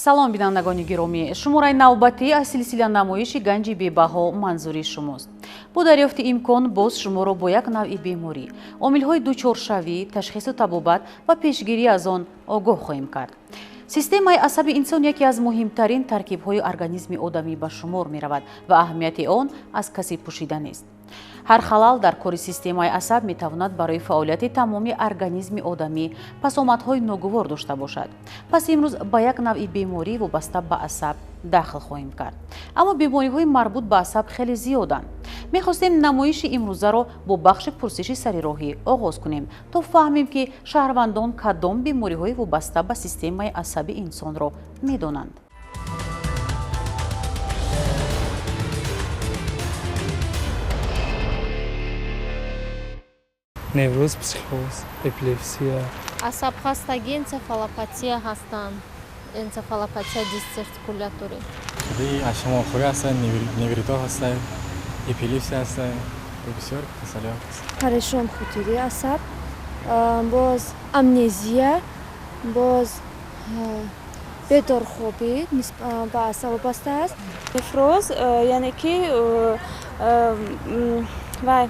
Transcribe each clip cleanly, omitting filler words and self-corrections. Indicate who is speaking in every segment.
Speaker 1: Салом, бинандагони гиромӣ. Шумораи навбатӣ аз силсила намоиши ганҷи бебаҳо манзури шумост. Бо дарёфти имкон боз шуморо бо як навъи беморӣ, омилҳои дучоршавӣ, ташхису табобат ва пешгирӣ аз он огоҳ хоҳем кард. Системаи асаби инсон яке аз муҳимтарин таркибҳои организми одамӣ ба шумор меравад ва аҳамияти он аз касе пӯшида нест. Ҳар халал дар кори системаи асаб метавонад барои фаъолияти тамоми организми одамӣ пасомадҳои ногувор дошта бошад. Пас имрӯз ба як навъи беморӣ вобаста ба асаб дахл хоҳем кард. Аммо бемориҳои марбут ба асаб хеле зиёданд. Мехостем намоиши имрӯзаро бо бахши пурсиши сарироҳӣ оғоз кунем, то фаҳмем, ки шаҳрвандон кадом бемориҳои вобаста ба системаи асаби инсонро медонанд.
Speaker 2: Невроз, психоз, эпилепсия.
Speaker 3: Асабхастагӣ, энцефалопатия ҳастанд. Энцефалопатия дисциркуляторӣ.
Speaker 4: Ашамохӯрӣ ҳастанд, неврито ҳастанд, эпилепсия ҳастанд, бисёр касалиҳо.
Speaker 5: Парешонхутирии асаб, боз амнезия, боз бедорхобӣ ба асаб вобаста аст.
Speaker 6: Нефроз, яъне ки вай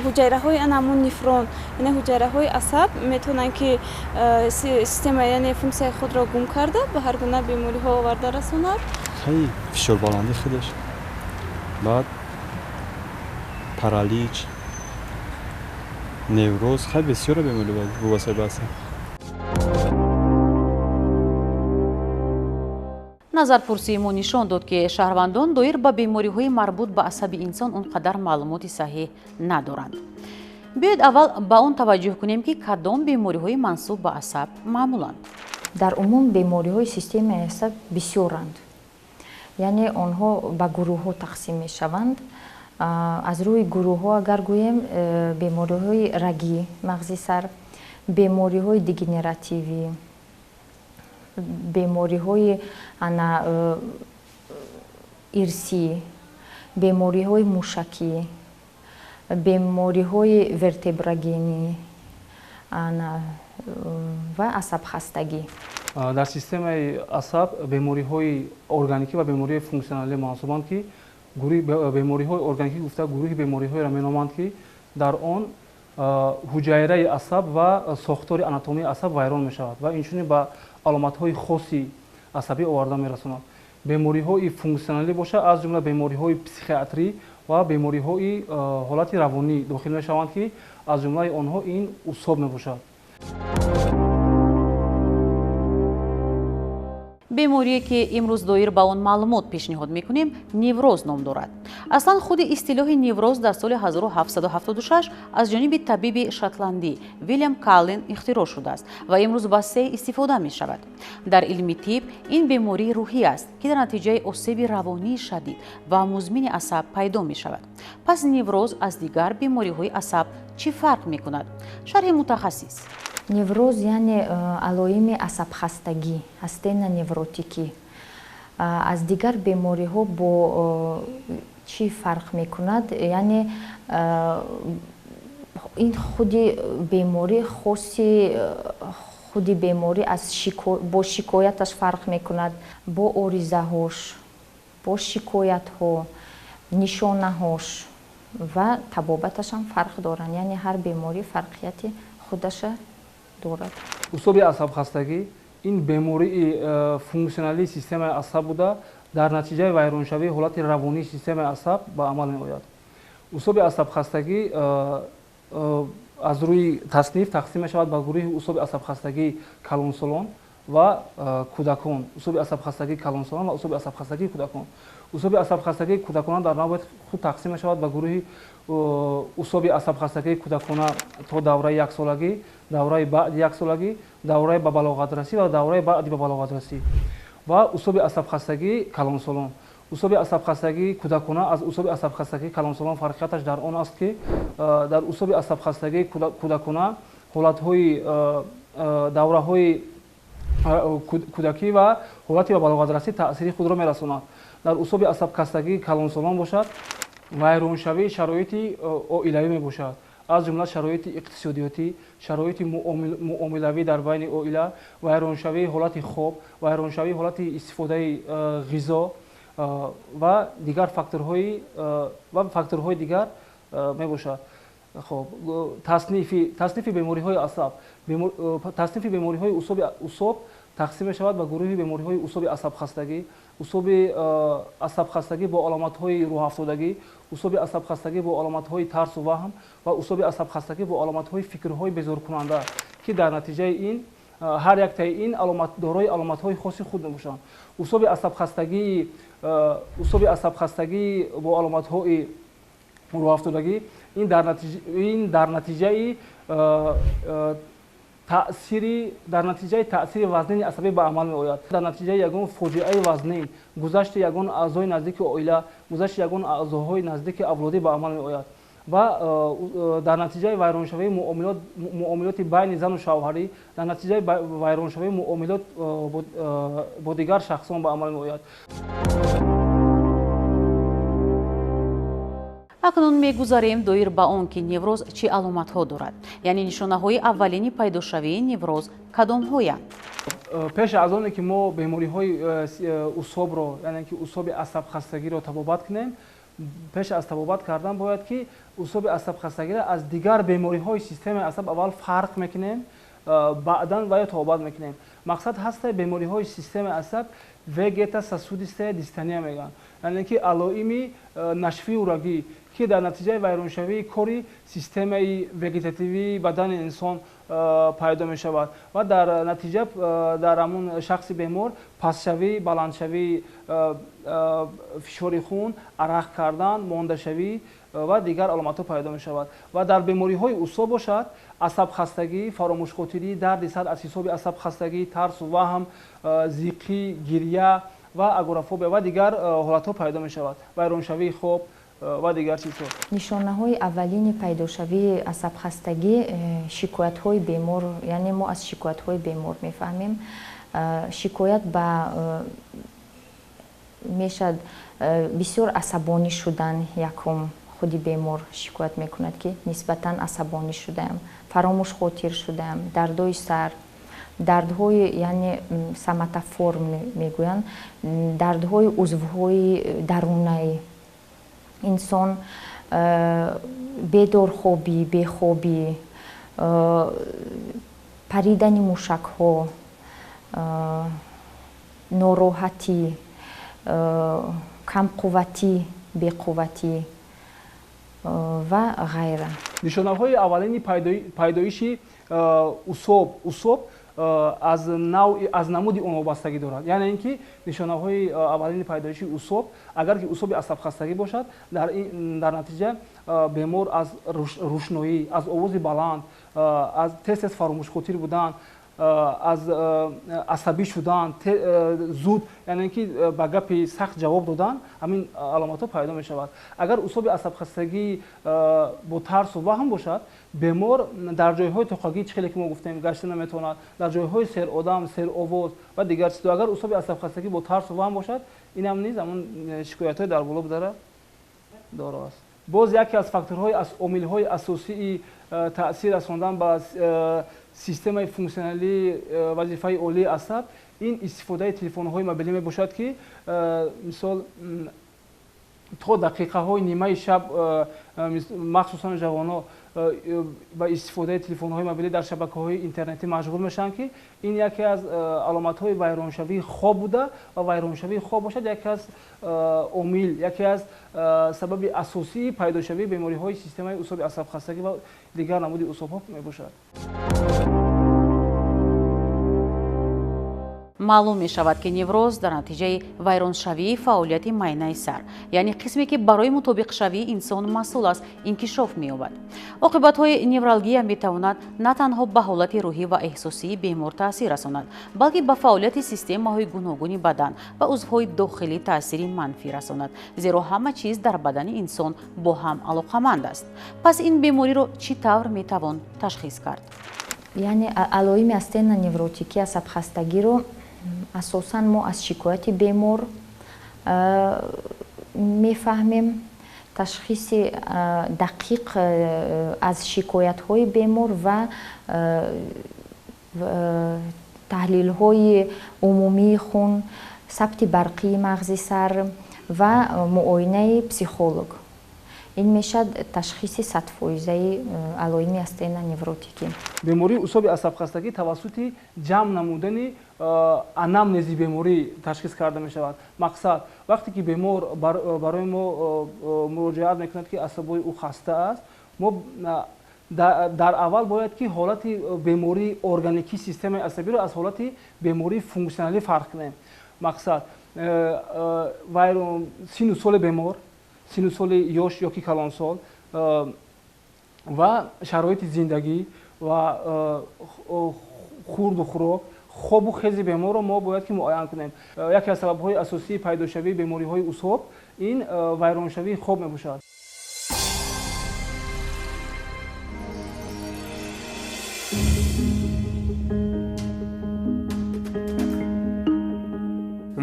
Speaker 6: ҳуҷайраҳои анамун нефрон, яъне ҳуҷайраҳои асаб метавонанд, ки система, яъне функсияи худро гум карда, ба ҳар гуна бемориҳо оварда расонад.
Speaker 7: Хеле фишорбаландӣ худаш, баъд паралич, невроз, хеле бисёре беморӣ вобаста ба асаб.
Speaker 1: Назарпурсии мо нишон дод, ки шаҳрвандон доир ба бемориҳои марбут ба асаби инсон он қадар маълумоти саҳеҳ надоранд. Биёед аввал ба он таваҷҷӯҳ кунем, ки кадом бемориҳои мансуб ба асаб маъмуланд.
Speaker 8: Дар умум бемориҳои системаи асаб бисёранд, яъне онҳо ба гурӯҳҳо тақсим мешаванд. Аз рӯи гурӯҳҳо агар гӯем, бемориҳои рагӣ мағзи сар, бемориҳои дегенеративӣ, бемориҳои ана ирсӣ, бемориҳои мушакӣ, бемориҳои вертеброгенӣ ана ва асабхастагӣ.
Speaker 2: Дар системаи асаб бемориҳои органикӣ ва бемориҳои функсионалӣ мансубанд, ки бемориҳои органикӣ гуфта гурӯҳи бемориҳоеро меноманд, ки дар он ҳуҷайраи асаб ва сохтори анатомии асаб вайрон мешавад ва инчунин ба аломатҳои хоси асабӣ оварда мерасонад. Бемориҳои функсионалӣ бошад, аз ҷумла бемориҳои психиатрӣ ва бемориҳои ҳолати равонӣ дохил мешаванд, ки аз ҷумлаи онҳо ин усоб мебошад.
Speaker 1: Беморие, ки имрӯз доир ба он маълумот пешниҳод мекунем, невроз ном дорад. Аслан худи истилоҳи невроз дар соли 1776 аз ҷониби табиби шотландӣ Вилям Каллен ихтироъ шудааст ва имрӯз васеъ истифода мешавад. Дар илми тиб ин бемории рӯҳӣ аст, ки дар натиҷаи осеби равонии шадид ва музмини асаб пайдо мешавад. Пас невроз аз дигар бемориҳои асаб чӣ фарқ мекунад? Шарҳи мутахассис.
Speaker 8: Невроз яъне алоими асабхастагӣ, астена невротикӣ. Аз дигар бемориҳо бо чӣ фарқ мекунад? Яъне ин худи беморӣ хоси худи беморӣ аз бо шикояташ фарқ мекунад, бо оризаҳош, бо шикоятҳо, нишонаҳош ва табобаташам фарқ доранд. Яъне ҳар беморӣ фарқияти худаша дорад.
Speaker 2: Усоби асабхастагӣ ин бемории функсионалии системаи асаб буда, дар натиҷаи вайроншавии ҳолати равонии системаи асаб ба амал меояд. Усоби асабхастагӣ аз рӯи тасниф тақсим мешавад ба гурӯҳи усоби асабхастагии калонсолон ва кӯдакон, усоби асабхастагии калонсолон ва усоби асабхастагии кӯдакон. Усоби асабхастагии кӯдакона дар навбати худ тақсим мешавад ба гурӯҳи усоби асабхастагии кӯдакона то давраи яксолагӣ, давраи баъди яксолагӣ, давраи ба балоғатрасӣ ва давраи баъди ба балоғатрасӣ ва усоби асабхастагии калонсолон. Усоби асабхастагии кӯдакона аз усоби асабхастагии калонсолон фарқияташ дар он аст, ки дар усоби асабхастагии кӯдакона ҳолатҳои давраҳои кӯдакӣ ва ҳолати ба балоғатрасӣ таъсири худро мерасонад. Дар усоби асабхастагии калонсолон бошад, вайроншавии шароити оилавӣ мебошад. Аз ҷумла шароити иқтисодиётӣ, шароити муомилавӣ дар байни оила, вайроншавии ҳолати хоб, вайроншавии ҳолати истифодаи ғизо ва дигар факторҳои дигар мебошад. Хоб, таснифи бемориҳои асаб, таснифи бемориҳои усоб тақсим мешавад ба гурӯҳи бемориҳои усоби асабхастагӣ, усоби асабхастагӣ бо аломатҳои рӯҳафтодагӣ, усоби асабхастагӣ бо аломатҳои тарсу ваҳм ва усоби асабхастагӣ бо аломатҳои фикрҳои безоркунанда, ки дар натиҷаи ин ҳар яктаи ин дорои аломатҳои хоси худ мебошанд. Усоби асабхастагӣ бо аломатҳои рӯҳафтодагӣ ин дар натиҷаи таъсири вазнини асабӣ ба амал меояд. Дар натиҷаи ягон фоҷиаи вазнин, гузашти ягон аъзои наздики оила, гузашти ягон аъзоҳои наздики авлодӣ ба амал меояд ва дар натиҷаи вайроншавии муомилоти байни зану шавҳарӣ, дар натиҷаи вайроншавии муомилот бо дигар шахсон ба амал меояд.
Speaker 1: Акнун мегузарем доир ба он, ки невроз чӣ аломатҳо дорад, яъне нишонаҳои аввалини пайдошавии невроз кадомҳоянд?
Speaker 2: Пеш аз оне ки мо бемориҳои усобро, яъне ки усоби асабхастагиро табобат кунем, пеш аз табобат кардан бояд ки усоби асабхастагиро аз дигар бемориҳои системаи асаб аввал фарқ мекунем, баъдан ва ё табобат мекунем. Мақсад ҳаста бемориҳои системаи асаб вегетососудистая дистония мегӯянд, яъне ки алоими нашвию рагӣ, ки дар натиҷаи вайроншавии кори системаи вегетативии бадани инсон пайдо мешавад ва дар натиҷа дар ҳамун шахси бемор пастшавӣ, баландшавии фишори хун, арақ кардан, мондашавӣ ва дигар аломатҳо пайдо мешавад. Ва дар бемориҳои усоб бошад асабхастагӣ, фаромӯшхотирӣ, дарди сар аз ҳисоби асабхастагӣ, тарсу ваҳм, зиқӣ, гиря ва агорафобия ва дигар ҳолатҳо пайдо мешавад, вайроншавии хоб ва дигар чизҳо.
Speaker 8: Нишонаҳои аввалини пайдошавии асабхастагӣ шикоятҳои бемор, яъне мо аз шикоятҳои бемор мефаҳмем. Шикоят ба мешавад бисёр асабонӣ шудан, якум худи бемор шикоят мекунад, ки нисбатан асабонӣ шудаам, фаромӯшхотир шудаам, дардҳои сар, дардҳои яъне соматоформ мегӯянд, дардҳои узвҳои дарунаи инсон, бедорхобӣ, бехобӣ, паридани мушакҳо, нороҳатӣ, камқувватӣ, беқувватӣ ва ғайра.
Speaker 2: Нишонаҳои аввалини пайдоиши усоб аз намуди он вобастагӣ дорад. Яъне ин ки нишонаҳои аввалини пайдоиши усоб, агар ки усоби асабхастагӣ бошад, дар натиҷа бемор аз рӯшноӣ, аз овози баланд, аз тез-тез фаромӯшхотир будан, аз асабӣ шудан, зуд, яъне ки ба гапи сахт ҷавоб додан, ҳамин аломатҳо пайдо мешавад. Агар усоби асабхастагӣ бо тарсу ваҳм бошад, бемор дар ҷойҳои тоқагӣ, чӣ хеле ки мо гуфтем, гашта наметавонад, дар ҷойҳои серодам, серовоз ва дигар чизҳо. Агар усоби асабхастагӣ бо тарсу ваҳм бошад, инам низ ҳамон шикоятҳои дар боло будара доро аст. Боз яке аз факторҳои омилҳои асосии таъсир расондан ба системаи функсионалии вазифаи олии асаб ин истифодаи телефонҳои мобилӣ мебошад, ки мисол то дақиқаҳои нимаи шаб махсусан ҷавонҳо ба истифодаи телефонҳои мобилӣ дар шабакаҳои интернетӣ маҷбур мешаванд, ки ин яке аз аломатҳои вайроншавии хоб буда ва вайроншавии хоб бошад яке аз омил, яке аз сабаби асосии пайдошавии бемориҳои системаи усоби асабхастагӣ ва дигар намуди усобҳо мебошад.
Speaker 1: Маълум мешавад, ки невроз дар натиҷаи вайроншавии фаъолияти майнаи сар, яъне қисме ки барои мутобиқшавии инсон масъул аст, инкишоф меёбад. Оқибатҳои невралгия метавонад на танҳо ба ҳолати рӯҳӣ ва эҳсосии бемор таъсир расонад, балки ба фаъолияти системаҳои гуногуни бадан ва узвҳои дохилӣ таъсири манфӣ расонад, зеро ҳама чиз дар бадани инсон бо ҳам алоқаманд аст. Пас ин бемориро чӣ тавр метавон ташхис кард?
Speaker 8: Яъне алоими астеноневротикӣ асабхастагиро асосан мо аз шикояти бемор мефаҳмем, Ташхиси дақиқ аз шикоятҳои бемор ва таҳлилҳои умумии хун, сабти барқии мағзи сар ва муоинаи психолог. Ин мешавад ташхиси садфоизаи алоими астеноневротикӣ.
Speaker 2: Бемории усоби асабхастагӣ тавассути ҷамъ намудани анамнези беморӣ ташхис карда мешавад. Мақсад, вақте ки бемор барои мо муроҷиат мекунад, ки асабҳои ӯ хаста аст, мо дар аввал бояд ки ҳолати бемории органикии системаи асабиро аз ҳолати бемории функсионалӣ фарқ кунем. Мақсад, сину соли бемор, сину соли ёш ёки калонсол ва шароити зиндагӣ ва хурду хӯрок, хобу хези беморро мо бояд ки муайян кунем. Яке аз сабабҳои асосии пайдошавии бемориҳои усоб ин вайроншавии хоб мебошад.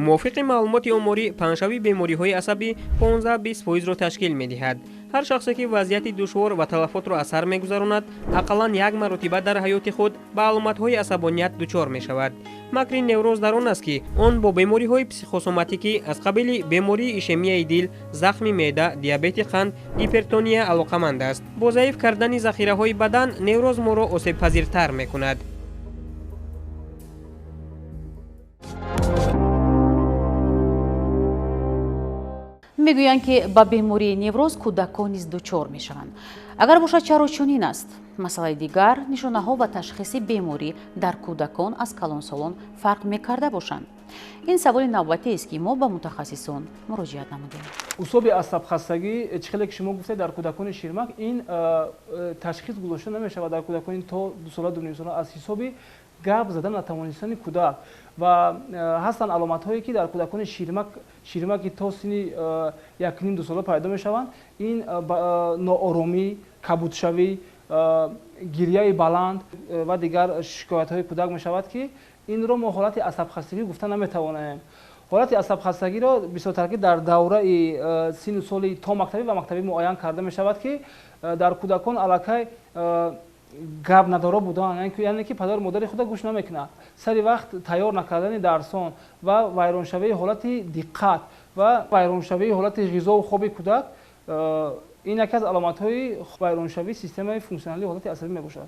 Speaker 9: Мувофиқи маълумоти оморӣ, паҳншавии бемориҳои асабӣ 15-20%-ро ташкил медиҳад. Ҳар шахсе ки вазъияти душвор ва талафотро аз сар мегузаронад, ақаллан як маротиба дар ҳаёти худ ба аломатҳои асабоният дучор мешавад. Макри невроз дар он аст, ки он бо бемориҳои психосоматикӣ аз қабили бемории ишемияи дил, захми меъда, диабети қанд, гипертония алоқаманд аст. Бо заиф кардани захираҳои бадан невроз моро осебпазиртар мекунад.
Speaker 1: Мегӯянд, ки ба бемории невроз кӯдакон низ дучор мешаванд. Агар бошад, чаро чунин аст? Масъалаи дигар, нишонаҳо ва ташхиси беморӣ дар кӯдакон аз калонсолон фарқ мекарда бошанд. Ин саволи навбатиест, ки мо ба мутахассисон муроҷиат намудем.
Speaker 2: Усоби асабхастагӣ, чӣ хеле ки шумо гуфтед, дар кӯдакони ширмак ин ташхис гузошта намешавад дар кӯдакони то дусола, дунимсола аз ҳисоби гап задан натавонистани кӯдак. Ва ҳастанд аломатҳое, ки дар кӯдакони ширмаки то синни якним дусола пайдо мешаванд. Ин нооромӣ, кабудшавӣ, гирияи баланд ва дигар шикоятҳои кӯдак мешавад, ки инро мо ҳолати асабхастагӣ гуфта наметавонем. Ҳолати асабхастагиро бисёртар ки дар давраи сину соли то мактабӣ ва мактабӣ муайян карда мешавад, ки дар кӯдакон аллакай гап надоро будан, яъне ки падару модари худа гӯш намекунад, сари вақт тайёр накардани дарсон ва вайроншавии ҳолати диққат ва вайроншавии ҳолати ғизову хоби кӯдак ин яке аз аломатҳои вайроншавии системаи функсионалии ҳолати асабӣ мебошад.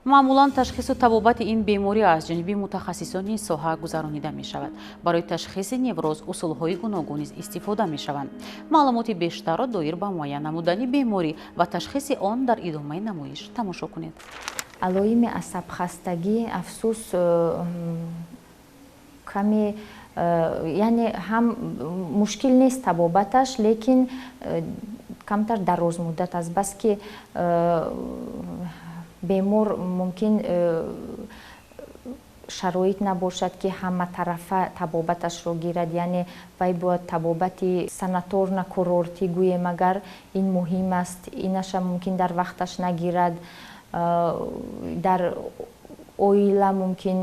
Speaker 1: Маъмулан ташхису табобати ин беморӣ аз ҷониби мутахассисони соҳа гузаронида мешавад. Барои ташхиси невроз усулҳои гуногун низ истифода мешаванд. Маълумоти бештарро доир ба муайян намудани беморӣ ва ташхиси он дар идомаи намоиш тамошо кунед.
Speaker 8: Алоими асабхастагӣ, афсӯс, каме, яъне ҳам мушкил нест табобаташ, лекин камтар дарозмуддат аст, баски бемор мумкин шароит набошад, ки ҳаматарафа табобаташро гирад, яъне вай бояд табобати санаторна курортӣ гӯем, агар ин муҳим аст, инаша мумкин дар вақташ нагирад, дар оила мумкин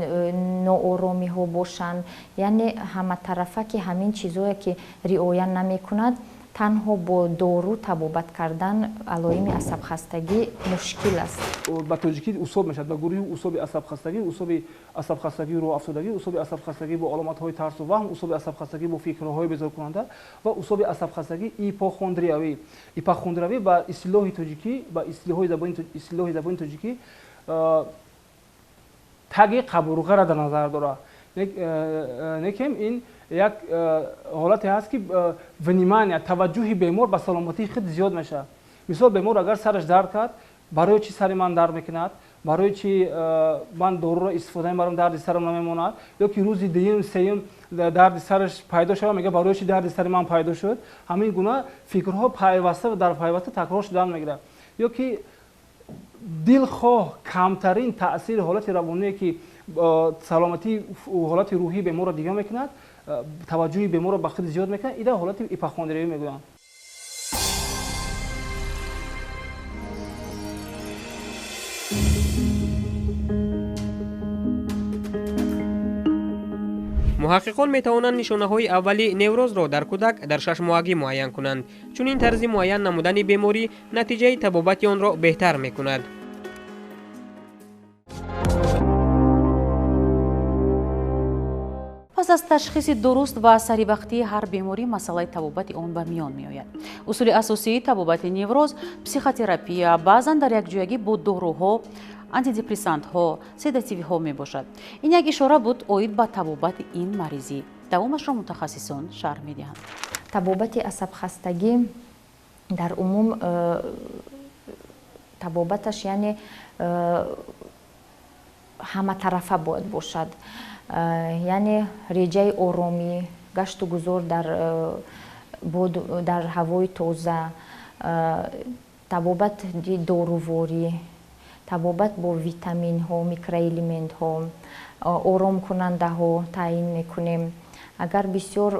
Speaker 8: нооромиҳо бошанд, яъне ҳаматарафа ки ҳамин чизое ки риоя намекунад, танҳо бо дору табобат кардан алоими асабхастагӣ мушкил аст.
Speaker 2: Ба тоҷикӣ усоб мешавад, ба гурӯҳи усоби асабхастагӣ, усоби асабхастагии рӯҳафтодагӣ, усоби асабхастагӣ бо аломатҳои тарсу ваҳм, усоби асабхастагӣ бо фикрҳои безоркунанда ва усоби асабхастагӣ ипохондриявӣ. Ипохондриявӣ ба истилоҳи тоҷикӣ, ба истилоҳи забони тоҷикӣ таги қабурғаро дар назар дорад. Некем ин як ҳолате ҳаст, ки внимание, таваҷҷӯҳи бемор ба саломатии худ зиёд мешавад. Мисол, бемор агар сараш дард кард, барои чӣ сари ман дард мекунад, барои чӣ ман доруро истифода мебарам, дарди сарам намемонад, ё ки рӯзи дуюм, сеюм дарди сараш пайдо шавад, мегӯяд барои чӣ дарди сари ман пайдо шуд. Ҳамин гуна фикрҳо пайваста дар пайваста такрор шудан мегирад. Ё ки дилхоҳ камтарин таъсири ҳолати равоние, ки саломатии ҳолати рӯҳии беморро дигар мекунад, таваҷҷӯҳи беморро ба худ зиёд мекунад, ида ҳолати ипохондриявӣ мегӯянд.
Speaker 9: Муҳаққиқон метавонанд нишонаҳои аввали неврозро дар кӯдак дар 6 моҳагӣ муайян кунанд. Чунин тарзи муайян намудани беморӣ натиҷаи табобати онро беҳтар мекунад.
Speaker 1: Пас аз ташхиси дуруст ва саривақтии ҳар беморӣ масъалаи табобати он ба миён меояд. Усули асосии табобати невроз психотерапия, баъзан дар якҷоягӣ бо доруҳо, антидепрессантҳо, седативиҳо мебошад. Ин як ишора буд оид ба табобати ин маризӣ. Давомашро мутахассисон шарҳ медиҳанд.
Speaker 8: Табобати асабхастагӣ дар умум табобаташ яъне ҳаматарафа бояд бошад. Яъне реҷаи оромӣ, гашту гузор дар ҳавои тоза, табобати доруворӣ, табобат бо витаминҳо, микроэлементҳо, оромкунандаҳо таъин мекунем. Агар бисёр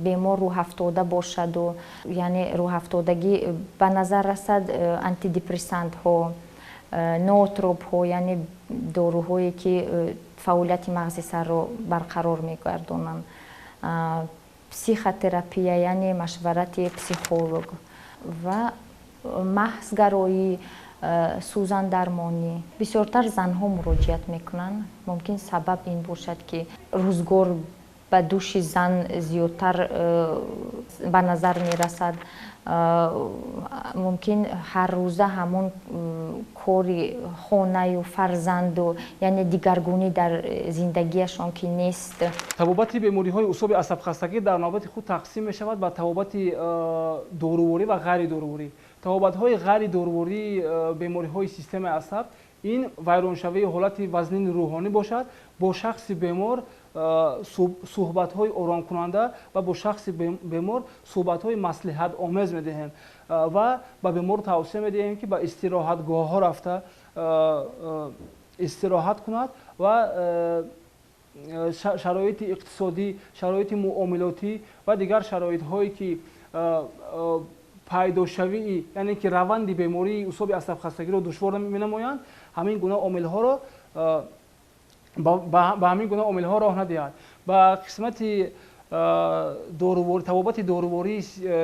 Speaker 8: бемор рӯҳафтода бошаду яъне рӯҳафтодагӣ ба назар расад, антидепрессантҳо, ноотропҳо, яъне доруҳое ки фаъолияти мағзи сарро барқарор мегардонанд, психотерапия, яъне машварати психолог ва маҳзгароӣ, сӯзандармонӣ. Бисёртар занҳо муроҷиат мекунанд. Мумкин сабаб ин бошад, ки рӯзгор ба дӯши зан зиёдтар ба назар мерасад. Мумкин ҳар рӯза ҳамон кори хонаю фарзанду, яъне дигаргунӣ дар зиндагиашон ки нест.
Speaker 2: Табобати бемориҳои усоби асабхастагӣ дар навбати худ тақсим мешавад ба табобати доруворӣ ва ғайридоруворӣ. Табобатҳои ғайридорувории бемориҳои системаи асаб ин вайроншавии ҳолати вазнини рӯҳонӣ бошад, бо шахси бемор суҳбатҳои оромкунанда ва бо шахси бемор суҳбатҳои маслиҳатомез медиҳем ва ба бемор тавсия медиҳем, ки ба истироҳатгоҳҳо рафта истироҳат кунад ва шароити иқтисодӣ, шароити муомилотӣ ва дигар шароитҳое ки пайдошавии, яъне ки раванди бемории усоби асабхастагиро душвор менамоянд, ҳамин гуна омилҳоро ба ҳамин гуна омилҳо роҳ надиҳад. Ба қисмати табобати дорувории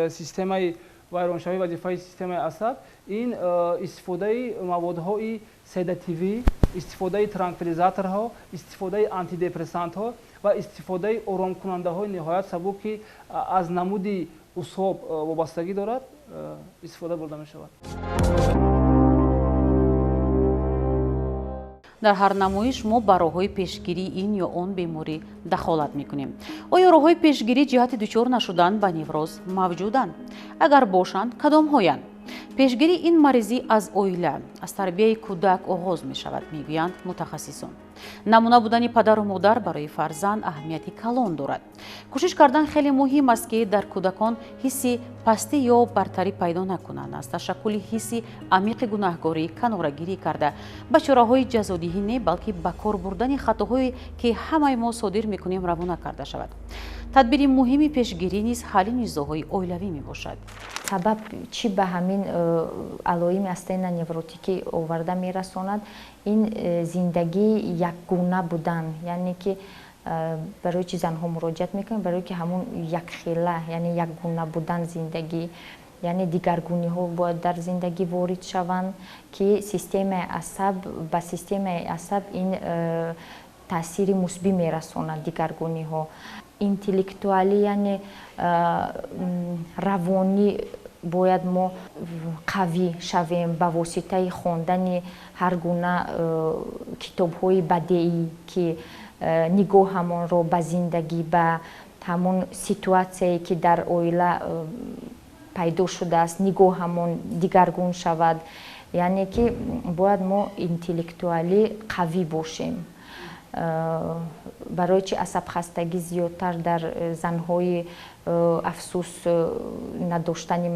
Speaker 2: системаи вайроншавии вазифаи системаи асаб ин истифодаи маводҳои седативӣ, истифодаи транквилизаторҳо, истифодаи антидепрессантҳо ва истифодаи оромкунандаҳои ниҳоят сабук, ки аз намуди усоб вобастагӣ дорад, истифода бурда мешавад.
Speaker 1: Дар ҳар намоиш мо ба роҳҳои пешгирии ин ё он беморӣ дахолат мекунем. Оё роҳҳои пешгирӣ ҷиҳати дучор нашудан ба невроз мавҷуданд? Агар бошанд, кадомҳоянд? Пешгирии ин маризӣ аз оила, аз тарбияи кӯдак оғоз мешавад, мегӯянд мутахассисон. Намуна будани падару модар барои фарзанд аҳамияти калон дорад. Кӯшиш кардан хеле муҳим аст, ки дар кӯдакон ҳисси пастӣ ё бартарӣ пайдо накунанд. Аз ташаккули ҳисси амиқи гунаҳгорӣ канорагирӣ карда, ба чораҳои ҷазодиҳӣ не, балки ба кор бурдани хатоҳое, ки ҳамаи мо содир мекунем, равона карда шавад. Тадбири муҳими пешгирӣ низ ҳалли низоъҳои оилавӣ мебошад.
Speaker 8: Сабаб чӣ ба ҳамин алоими астена невротикӣ оварда мерасонад? Ин зиндагии якгуна будан, яъне ки барои чи занҳо муроҷиат мекунанд? Барои ки ҳамон якхела, яъне якгуна будан зиндагӣ, яъне дигаргуниҳо бояд дар зиндагӣ ворид шаванд, ки системаи асаб ба системаи асаб ин таъсири мусбӣ мерасонад. Дигаргуниҳо интеллектуалӣ, яъне равонӣ бояд мо қавӣ шавем ба воситаи хондани ҳар гуна китобҳои бадеӣ, ки нигоҳамонро ба зиндагӣ, ба ҳамон ситуатсияе ки дар оила пайдо шудааст, нигоҳамон дигаргун шавад. Яъне ки бояд мо интеллектуалӣ қавӣ бошем. Барои чи асабхастагӣ зиёдтар дар занҳои афсӯс надоштани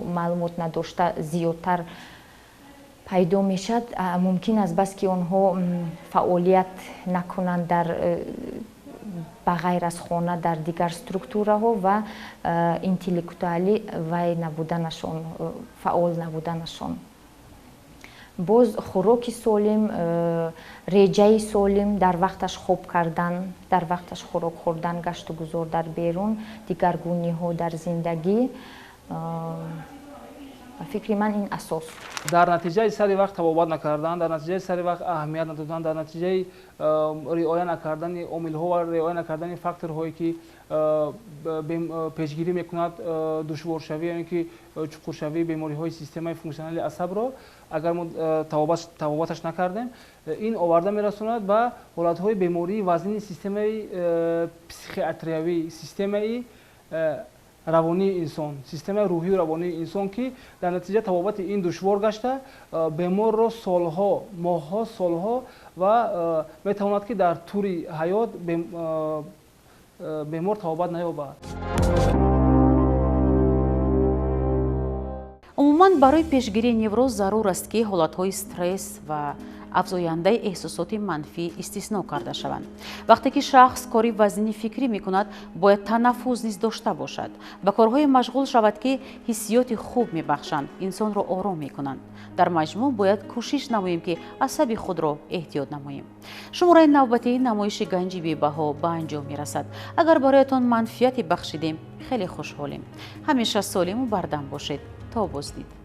Speaker 8: маълумот надошта зиёдтар пайдо мешавад? Мумкин аст бас ки онҳо фаъолият накунанд дар ба ғайр аз хона дар дигар структураҳо ва интеллектуалӣ вай набуданашон, фаъол набуданашон. Боз хӯроки солим, реҷаи солим, дар вақташ хоб кардан, дар вақташ хӯрок хӯрдан, гашту гузор дар берун, дигаргуниҳо дар зиндагӣ. Ба фикри ман, ин асос.
Speaker 2: Дар натиҷаи сари вақт табобат накардан, дар натиҷаи сари вақт аҳамият надодан, дар натиҷаи риоя накардани омилҳо ва риоя накардани факторҳое, ки пешгирӣ мекунад душворшавӣ ё ин ки чуқуршавии бемориҳои системаи функсионали асабро, агар мо табобаташ накардем, ин оварда мерасонад ба ҳолатҳои бемории вазнини системаи психиатриявӣ, системаи равонии инсон, системаи рӯҳию равонии инсон, ки дар натиҷа табобати ин душвор гашта, беморро солҳо, моҳҳо, солҳо ва метавонад, ки дар тӯри ҳаёт бемор табобат наёбад.
Speaker 1: Умуман, барои пешгирии невроз зарур аст, ки ҳолатҳои стресс ва афзояндаи эҳсосоти манфӣ истисно карда шаванд. Вақте ки шахс кори вазнини фикрӣ мекунад, бояд танаффуз низ дошта бошад, ба корҳое машғул шавад, ки ҳиссиёти хуб мебахшанд, инсонро ором мекунанд. Дар маҷмӯъ, бояд кӯшиш намоем, ки асаби худро эҳтиёт намоем. Шумораи навбатии намоиши Ганҷи бебаҳо ба анҷом мерасад. Агар бароятон манфиате бахшидем, хеле хушҳолем. Ҳамеша солиму бардам бошед. То боздид.